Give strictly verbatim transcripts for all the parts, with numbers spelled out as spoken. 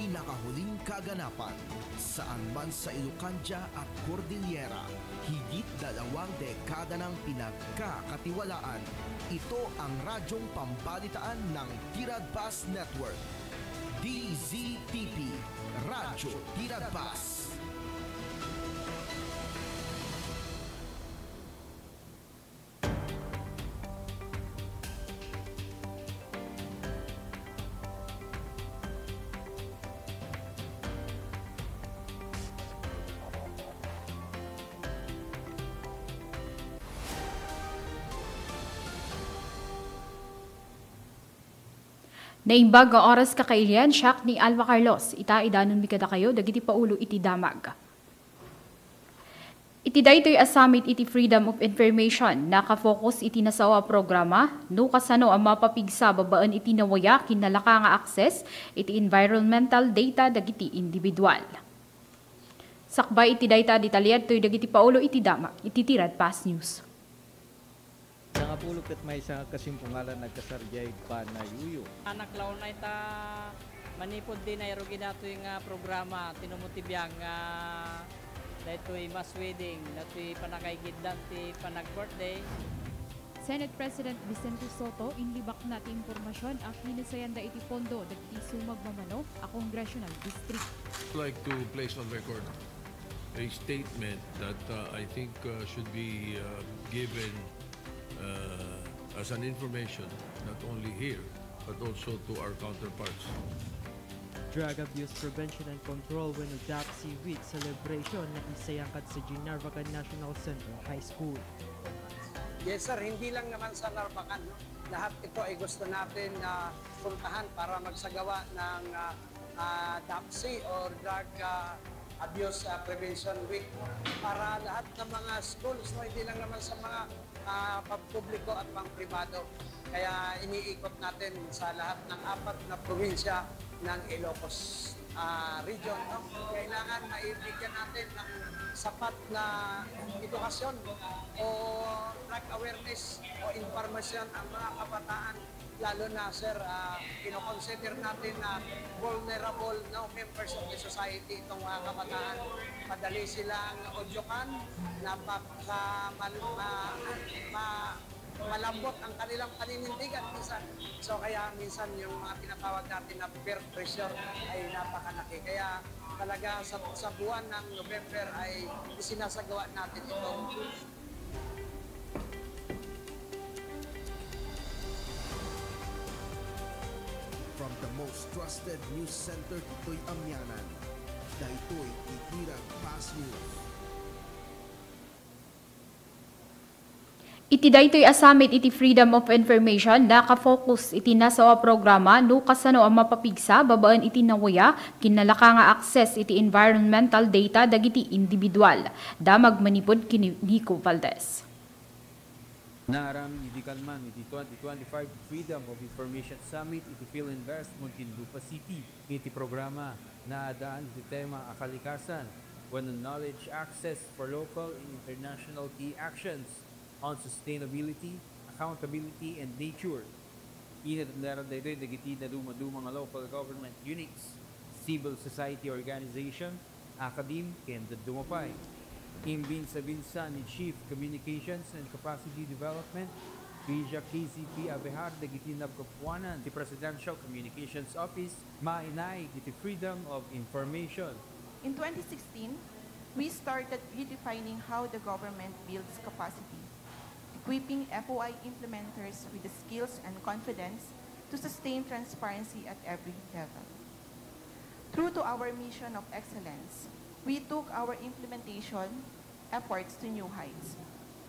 Nakahuling kaganapan, saan man sa Ilocandia at Cordillera, higit dalawang dekada nang pinagkakatiwalaan. Ito ang radyong pambalitaan ng Tiradpas Network. D Z T P, Radyo Tiradpas. Naimbag nga oras, kakailian, siak ni Alma Carlos. Ita, idanonmi kadakayo dagiti paulo iti damag. Iti daytoy a summit iti Freedom of Information, naka-focus iti nasao a programa no kasano a mapapigsa babaen iti nawaya ken nalaka nga access iti environmental data dagiti individual. Sakbay iti dayta a detalye, adtoy dagiti paulo iti damag iti Tiradpas News. Nangapulo ket maysa nga kasimpungalan nagkasar idiay Panayuyo. Anak launay ta manipud di nairugi datoy nga programa, tinumuti biag nga daytoy mass wedding, datoy panakaigidlan ti panag-birthday. Senate President Vicente Sotto inlibakna ti impormasion a kinasayanda iti pondo dagiti sumagmamano a congressional district. I'd like to place on record a statement that, uh, I think, uh, should be, uh, given, uh, as an information, not only here, but also to our counterparts. Drug Abuse Prevention and Control wenno DAPC Week celebration naisayang kadta sadiay Narvacan National Central High School. Yes, sir. Hindi lang naman sa Narvacan, no? Lahat ito ay gusto natin na puntahan para magsagawa ng, ah, ah, DAPC or Drug, ah, Abuse, ah, Prevention Week para lahat ng mga schools, no? Hindi lang naman sa mga, ah, pampubliko at pampribado. Kaya iniikot natin sa lahat ng apat na probinsya ng Ilocos, ah, region, no? Kailangan maibigyan natin ng sapat na edukasyon o drug awareness o impormasyon ang mga kabataan, lalo na, sir, ah, kinoconsider natin na vulnerable, no, members of the society itong mga kabataan. Madali silang udyukan, napaka-, mal-, ma-, ma-, malambot ang kanilang paninindigan minsan. So, kaya minsan yung mga tinatawag natin na peer pressure ay napakalaki. Kaya talaga sa, sa buwan ng November ay isinasagawa natin ito. From the most trusted news center ditoy Amianan, daytoy ti Tiradpas News. Iti daytoy a summit iti Freedom of Information, naka-focus iti nasao a programa no kasano a mapapigsa babaen iti nawaya ken nalaka nga access iti environmental data dagiti individual. Damag manipud ken ni Nico Valdez. Naaramid idi kalman iti twenty twenty-five Freedom of Information Summit iti Filinvest, Muntinlupa City. Iti programa, naadaan iti tema a kalikasan wenno knowledge access for local and international key actions on sustainability, accountability, and nature. Inattenderan daytoy dagiti nadumaduma nga local government units, civil society organization, academe, ken dadduma pay. Imbinsa-binsa ni Chief Communications and Capacity Development, Rija K Z P Abejar, dagiti naggapuanan ti Presidential Communications Office, mainaig iti Freedom of Information. In twenty sixteen, we started redefining how the government builds capacity, equipping F O I implementers with the skills and confidence to sustain transparency at every level. True to our mission of excellence, we took our implementation efforts to new heights,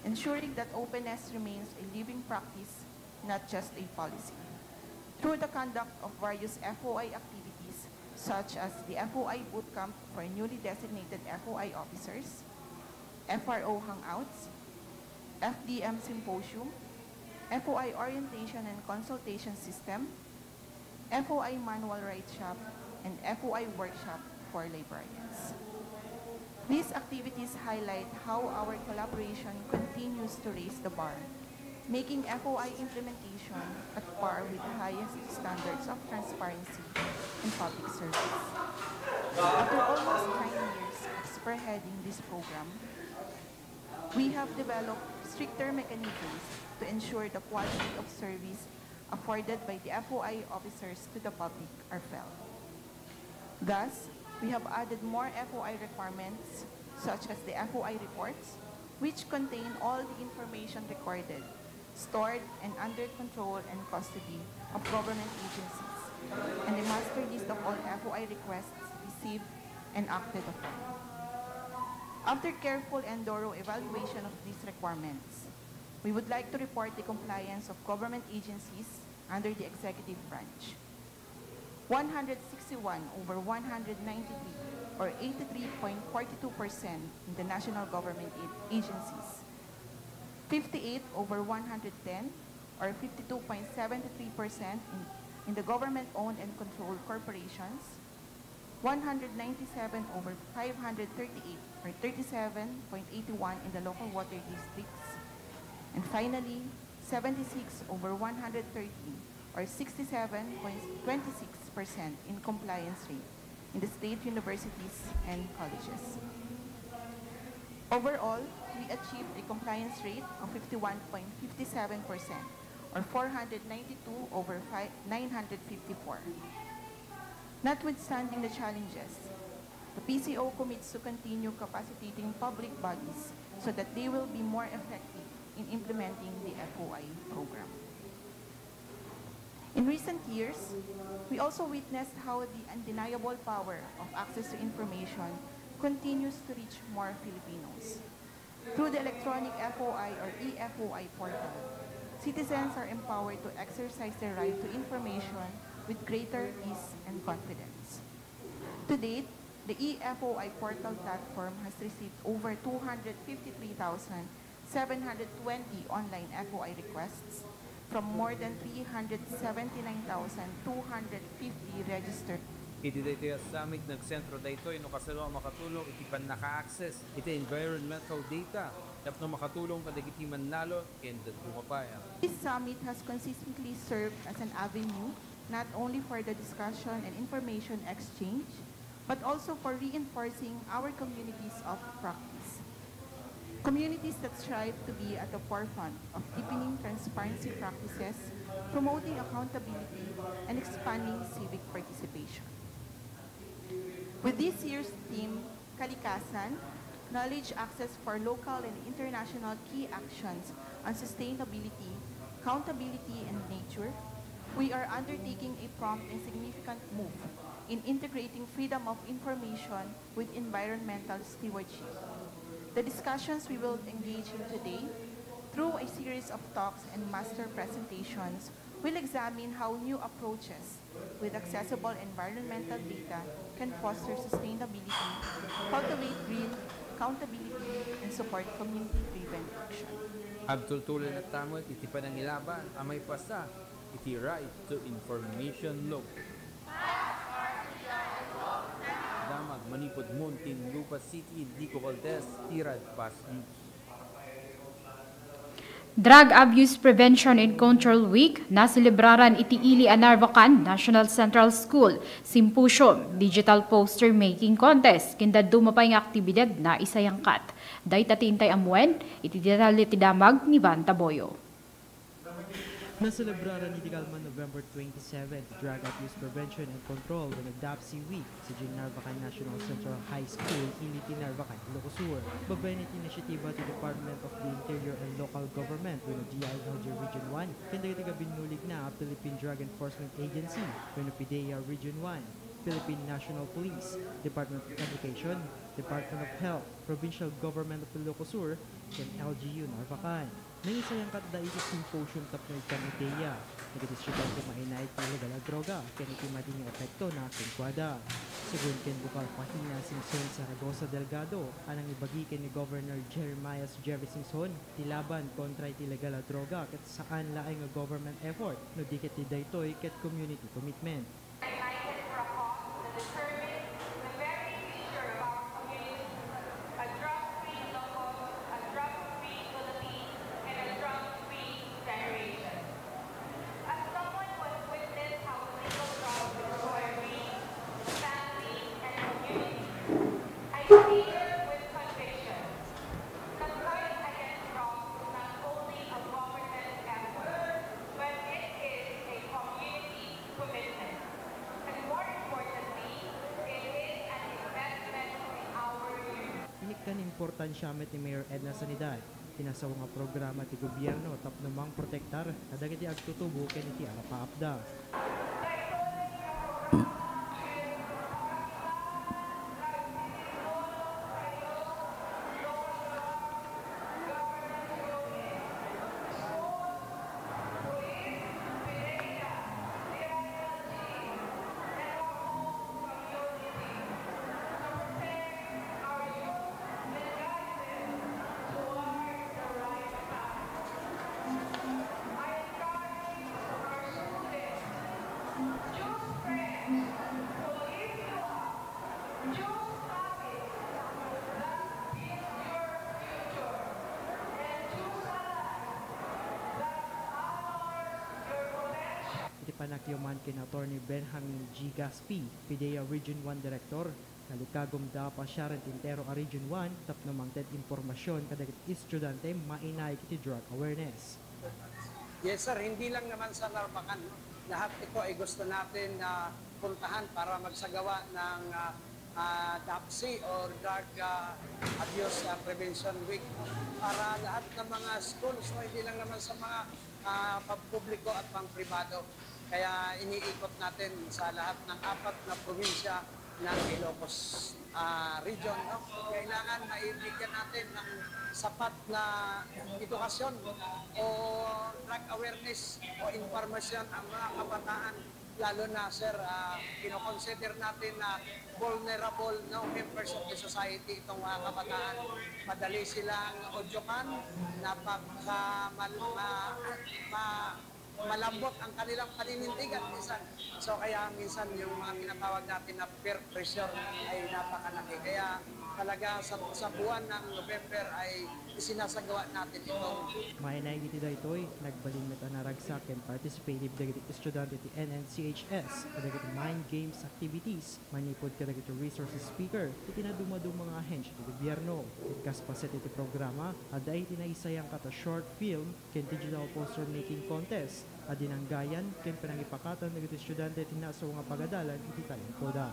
ensuring that openness remains a living practice, not just a policy. Through the conduct of various F O I activities, such as the F O I Bootcamp for newly designated F O I officers, F R O Hangouts, F D M Symposium, F O I Orientation and Consultation System, F O I Manual Write Shop, and F O I Workshop for Librarians. These activities highlight how our collaboration continues to raise the bar, making F O I implementation at par with the highest standards of transparency and public service. After almost nine years of spearheading this program, we have developed stricter mechanisms to ensure the quality of service afforded by the F O I officers to the public are felt. Thus, we have added more F O I requirements, such as the F O I reports, which contain all the information recorded, stored, and under control and custody of government agencies, and a master list of all F O I requests received and acted upon. After careful and thorough evaluation of these requirements, we would like to report the compliance of government agencies under the executive branch. One hundred sixty-one over one hundred ninety-three, or eighty-three point forty-two percent in the national government a-, agencies, fifty-eight over one hundred ten, or fifty-two point seven three percent in, in the government-owned and controlled corporations, one hundred ninety-seven over five hundred thirty-eight, or thirty-seven point eight one in the local water districts, and finally, seventy-six over one hundred thirty, or sixty-seven point twenty-six percent in compliance rate in the state universities and colleges. Overall, we achieved a compliance rate of fifty-one point fifty-seven percent, or four hundred ninety-two over five, nine hundred fifty-four. Notwithstanding the challenges, the P C O commits to continue capacitating public bodies so that they will be more effective in implementing the F O I program. In recent years, we also witnessed how the undeniable power of access to information continues to reach more Filipinos. Through the electronic F O I or e-F O I portal, citizens are empowered to exercise their right to information with greater ease and confidence. To date, the e-F O I portal platform has received over two hundred fifty-three thousand seven hundred twenty online F O I requests from more than three hundred seventy-nine thousand two hundred fifty registered. Iti daytoy a summit, nagsentro daytoy no kasano a makatulong iti pannaka-access iti environmental data tapno makatulong kadagiti mannalon ken dadduma pay a. This summit has consistently served as an avenue not only for the discussion and information exchange, but also for reinforcing our communities of practice. Communities that strive to be at the forefront of deepening transparency practices, promoting accountability, and expanding civic participation. With this year's theme, Kalikasan, Knowledge Access for Local and International Key Actions on Sustainability, Accountability, and Nature, we are undertaking a prompt and significant move in integrating freedom of information with environmental stewardship. The discussions we will engage in today, through a series of talks and master presentations, will examine how new approaches with accessible environmental data can foster sustainability, cultivate green accountability, and support community-driven action. Agtultuloy latta met iti panangilaban a maipasa iti Right to Information Law. Damag manipud Muntinlupa City, Lico Valdez, ti Radfast News. Drug Abuse Prevention and Control Week, naselebraran iti ili a Narvacan National Central School, symposium, digital poster making contest, ken dadduma pay nga aktibidad na isayangkat. Dayta ti intay ammoen, iti detalye ti damag ni Van Taboyo. Naselebraran iti kalman November twenty-seven, Drug Abuse Prevention and Control wenno DAPCE Week sadiay Narvacan National Central High School, ili ti Narvacan, Ilocos Sur. Babaen iti inisiatiba ti Department of the Interior and Local Government wenno D I L G Region one ken dagiti kabinnuligna a Philippine Drug Enforcement Agency wenno PDEA Region one, Philippine National Police, Department of Education, Department of Health, Provincial Government of Ilocos Sur, ken L G U Narvacan. Nangisayangkatda iti symposium tapno ikkan ideya dagiti estudiante mainaed ti illegal a droga ken iti madi nga epektona kenkuada. Segun ken Bukal Pahina Singson Zaragoza Delgado a nangibagi ken ni Governor Jeremias Jerry Singson, ti laban kontra iti illegal a droga ket saan laeng nga government effort, no di ket ti daytoy ket community commitment. United for a cause that determines the very future of our community. A drug-free Ilocos, a drug-free Philippines, and a drug-free generation. As someone who has witnessed how illegal drugs destroy dreams, Tan siya met ni Mayor Edna Sanidad ti nasao nga programa ti gobierno tapno mangprotektar kadagiti agtutubo ken iti alapaapda. Iti pannakiuman ken Attorney Benjamin G. Gaspi, PDEA Region one Director, nalikagumda a pasiaren ti entero a Region one tapno mangted impormasion kadagiti estudiante mainaig iti drug awareness. Yes, sir. Hindi lang naman sa Narbacan, no? Lahat ito ay gusto natin na puntahan para magsagawa ng, ah, ah, DAPC or Drug, ah, Abuse, ah, Prevention Week, no? Para lahat ng mga schools, no? Hindi lang naman sa mga, ah, pampubliko at pampribado. Kaya iniikot natin sa lahat ng apat na probinsya ng Ilocos, ah, region, no? Kailangan maibigyan natin ng sapat na edukasyon o drug awareness o impormasyon ang mga kabataan, lalo na, sir, ah, kinoconsider natin na vulnerable, no, members of the society itong mga kabataan. Madali silang udyukan, napaka-, mal-, ma-, ma-, malambot ang kanilang paninindigan minsan. So, kaya minsan yung mga tinatawag natin na peer pressure ay napakalaki. Kaya talaga sa, sa buwan ng November ay isinasagawa natin itong Mainaig iti daytoy, nagbalin met a naragsak ken participative dagiti estudiante ti N N C H S kadagiti mind games activities manipud kadagiti resource speaker iti nadumaduma nga ahensya ti gobierno. Ket kas paset iti programa, adda iti naisayangkat a short film ken digital poster making contest a dinanggayan ken pinangipakatan dagiti estudiante ti nasao nga pagadalan iti talentoda.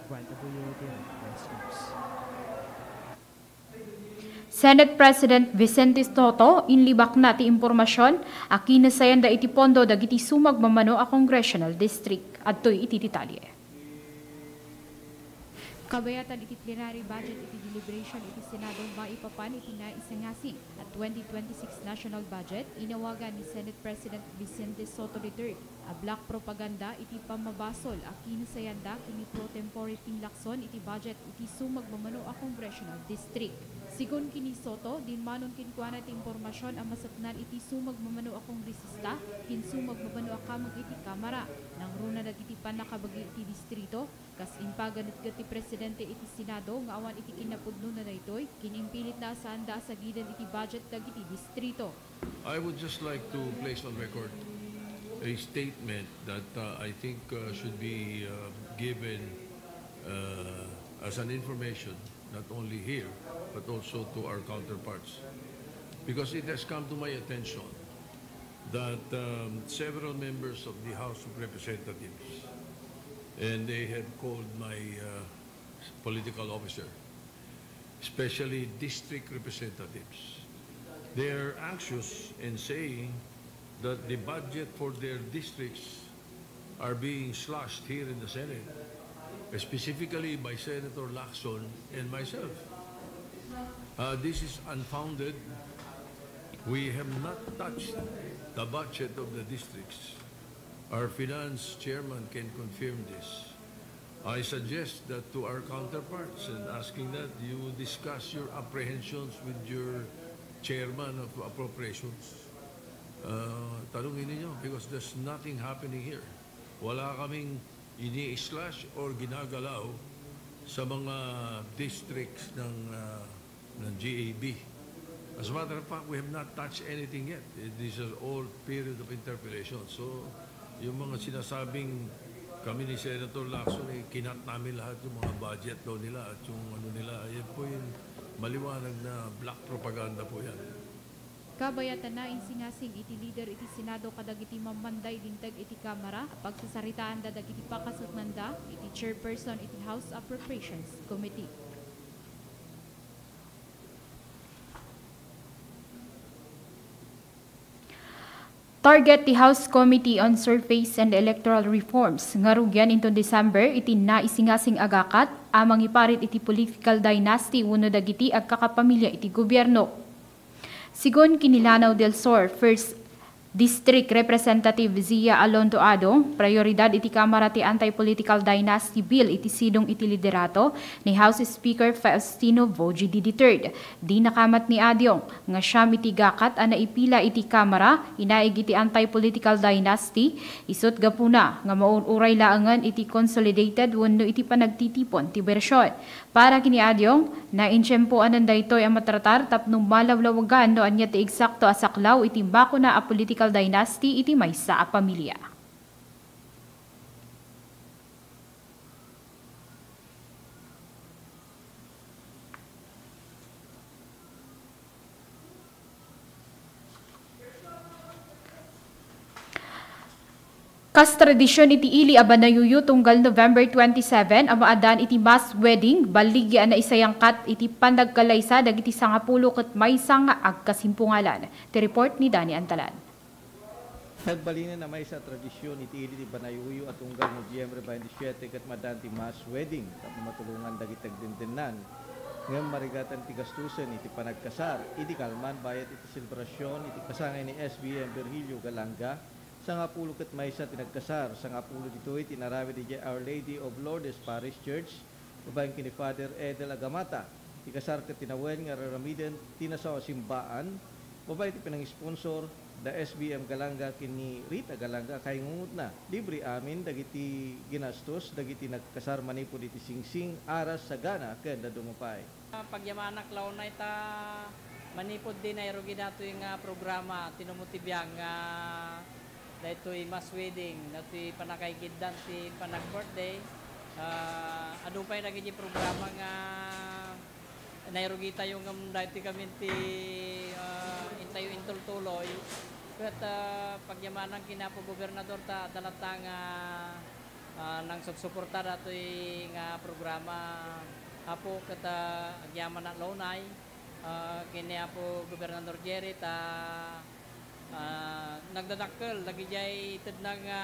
Brian Tabulio, T N F News. Senate President Vicente Sotto inlibakna ti impormasion a kinasayanda iti pondo dagiti sumagmamano a congressional district. Adtoy iti detalye. Kabayatan iti plenary budget iti deliberation iti Senado maipapan iti naisangasing a twenty twenty-six national budget, inawagan ni Senate President Vicente Sotto the third a black propaganda iti pammabasol a kinasayanda ken ni pro tempore Ping Lacson iti budget iti sumagmamano a congressional district. Sigun ken ni Sotto, dinmanon kenkuana ti impormasion a masaknaan iti sumagmamano a kongresista ken sumagmamano a kameng iti Kamara. Nangruna dagiti pannakabagi iti distrito, kas impaganetget ti presidente iti Senado nga awan iti kinapudnona daytoy, ken impilitna a saanda a sagiden iti budget dagiti distrito. I would just like to place on record a statement that, uh, I think, uh, should be, uh, given, uh, as an information, not only here, but also to our counterparts. Because it has come to my attention that, um, several members of the House of Representatives, and they have called my, uh, political officer, especially district representatives. They are anxious in saying that the budget for their districts are being slashed here in the Senate, specifically by Senator Lacson and myself. Uh, this is unfounded. We have not touched the budget of the districts. Our finance chairman can confirm this. I suggest that to our counterparts and asking that you discuss your apprehensions with your chairman of appropriations. Uh, tanungin ninyo because there's nothing happening here. Wala kaming ini-slash or ginagalaw sa mga districts ng, uh, ng G A B. As a matter of fact, we have not touched anything yet. Eh, this is all period of interpellation. So, yung mga sinasabing kami ni Senator Lacson, eh, kinat namin lahat yung mga budget daw nila at yung ano nila, yan po yung maliwanag na black propaganda po yan. Kabayatan, nainsingasing iti leader iti Senado kadagiti mammanday linteg iti Kamara a pagsasaritaanda dagiti pakasuknanda iti chairperson iti House Appropriations Committee. Target ti House Committee on Surface and Electoral Reforms nga rugian inton December iti naisingasing a gakat a mangiparit iti political dynasty wenno dagiti agkakapamilya iti gobierno. Sigun Kinilano del Sur, First District Representative Zia Alondo Ado, prioridad iti Kamara ti Anti-Political Dynasty Bill iti sidong iti liderato ni House Speaker Faustino Voji the third. Di nakamat ni Adiong nga siam iti gakat a naipila iti Kamara, inaig iti anti-political dynasty, isut gapuna nga maur-uray laengen iti consolidated wenno iti panagtitipon ti bersyon. Para ken ni Adiong, naintiempoanan daytoy a matratar tapno malawlawagan no ania ti eksakto a saklaw iti makuna a political dynasty iti maysa a pamilya. Kas tradisyon iti ili a Banayuyu tunggal November twenty-seven a maaddaan iti mass wedding, baligi a naisayangkat iti panagkalaysa dagiti sangapulo ket maysa nga agkasimpungalan. Ti report ni Danny Antalan. Nagbalinen a maysa a tradisyon iti ili ti Banayuyu a tunggal Nobyembre twenty-seven ket maaddaan ti mass wedding tapno matulongan dagiti agdendennan ngem marigatan ti gastusen iti panagkasar idi kalman bayat iti selebrasyon iti kasangay ni S B M Virgilio Galanga, sangapulo ket maysa ti nagkasar, sangapulo ditoy ti inaramid idiay Our Lady of Lourdes Parish Church, babaen ken ni Father Edel Agamata. Ti kasar ket tinawen nga ar-aramiden ti nasao a simbaan, babaen ti panangisponsor da S B M Galanga ken ni Rita Galanga a kaingungotna. Libre amin dagiti ginastos dagiti nagkasar manipud iti singsing, aras, sagana, ken dadduma pay. Pagyamanak launay ta manipud di nairugi datoy nga programa, tinummo ti biag nga daytoy mass wedding, daytoy panakaigiddan ti panag-birthday. Ah, adu pay dagiti programa nga nairugitayo ngem daytoy kami ti, ah, intayo intultuloy. Ket, ah, pagyamanak ken Apo Gobernador ta adda latta nga ah, nangsupsuporta datoy nga programa, Apo, ket, ah, agyamanak launay, ah, ken ni Apo Gobernador Jerry ta, ah, nagdadakkel dagidiay itedna nga,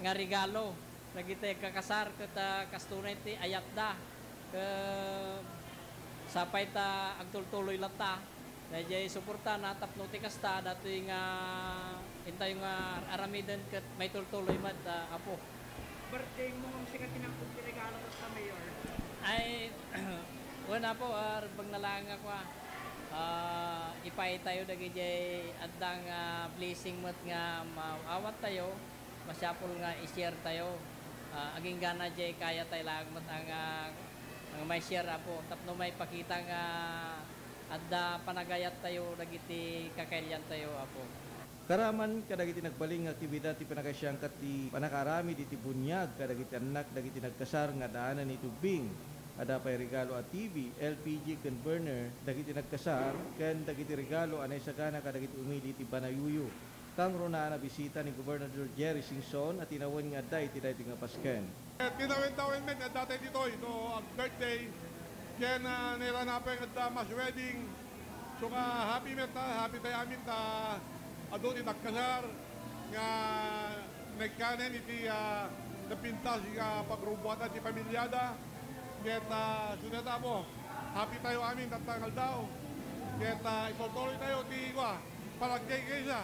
nga regalo dagiti agkakasar ket, ah, kastoy ti ayatda. Ket sapay ta agtultuloy latta. Daydiay suportana tapno ti kasta, datoy nga intayo nga aramiden ket maitultuloy met, ah, Apo. Birthday mo, ngem sika ti nangted ti regalo ket ka, Mayor. Ay, wen, Apo, ah, rebbengna laeng nga kua. Ah, ipaitayo dagidiay adda nga blessing met nga maawattayo. Masiapul nga i-share tayo. Ah, aginggana diay kayatay laeng met a nga, nga mai-share, Apo, tapno maipakita nga adda panagayattayo dagiti kakailiantayo, Apo. Karaman kadagiti nagbalin nga aktibidad ti panakaisayangkat ti panakaaramid iti buniag kadagiti annak dagiti nagkasar nga addaanan iti ubbing. Adda pay regalo a T V, L P G ken burner dagiti nagkasar ken dagiti regalo a naisagana kadagiti umili iti Banayuyu. Kangrunaan a bisita ni Gobernador Jerry Singson a tinawen nga adda iti daytoy nga pasken. Tinawen-tawen met nga adda tayo ditoy no ag-birthday. Ken, ah, nairanapen nga adda mass wedding. So nga happy met, ah, happy tayo amin ta adu ti nagkasar nga nagkanen iti, ah, napintas nga pagrubuatan ti pamiliada. Ket, ah, suneta, Apo, happy tayo amin tatta nga aldaw. Ket, ah, itultuloy tayo ti, kua, panagkaykaysa,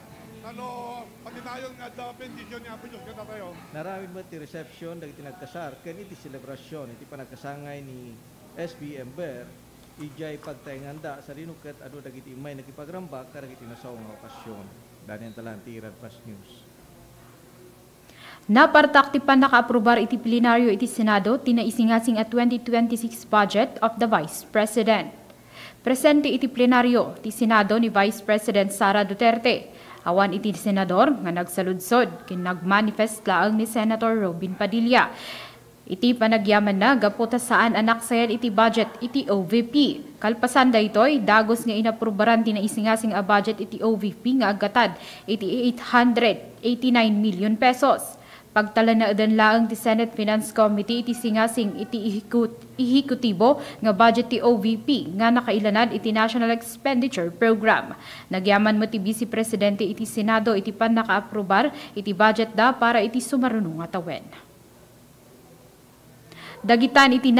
tano pati tayo nga adda bendision ni Apo Dios kadatayo. Naaramid met ti resepsyon dagiti nagkasar ken iti selebrasyon iti panagkasangay ni S B M Ber, idiay pagtaenganda, sadino ket adu dagiti immay nakipagrambak kadagiti nasao nga okasyon. Daniel Talanti, Radfast News. Napartak ti pannakaaprubar iti plenaryo iti Senado ti naisingasing a twenty twenty-six budget of the Vice President. Presente iti plenaryo ti Senado ni Vice President Sara Duterte. Awan iti senador nga nagsaludsod ken nagmanifest laeng ni Senator Robin Padilla. Iti panagyamanna, gapu ta saan a naksayan iti budget iti O V P. Kalpasan daytoy, dagus nga inaprubaran ti naisingasing a budget iti O V P nga aggatad iti eight hundred eighty-nine million pesos. Pagtalanaedan laeng ti Senate Finance Committee iti singasing iti ehekut-, ehekutibo nga budget ti O V P nga nakailanad iti National Expenditure Program. Nagyaman met ti Vice Presidente iti Senado iti pannakaaprubar iti budget da para iti sumaruno nga tawen. Dagitan iti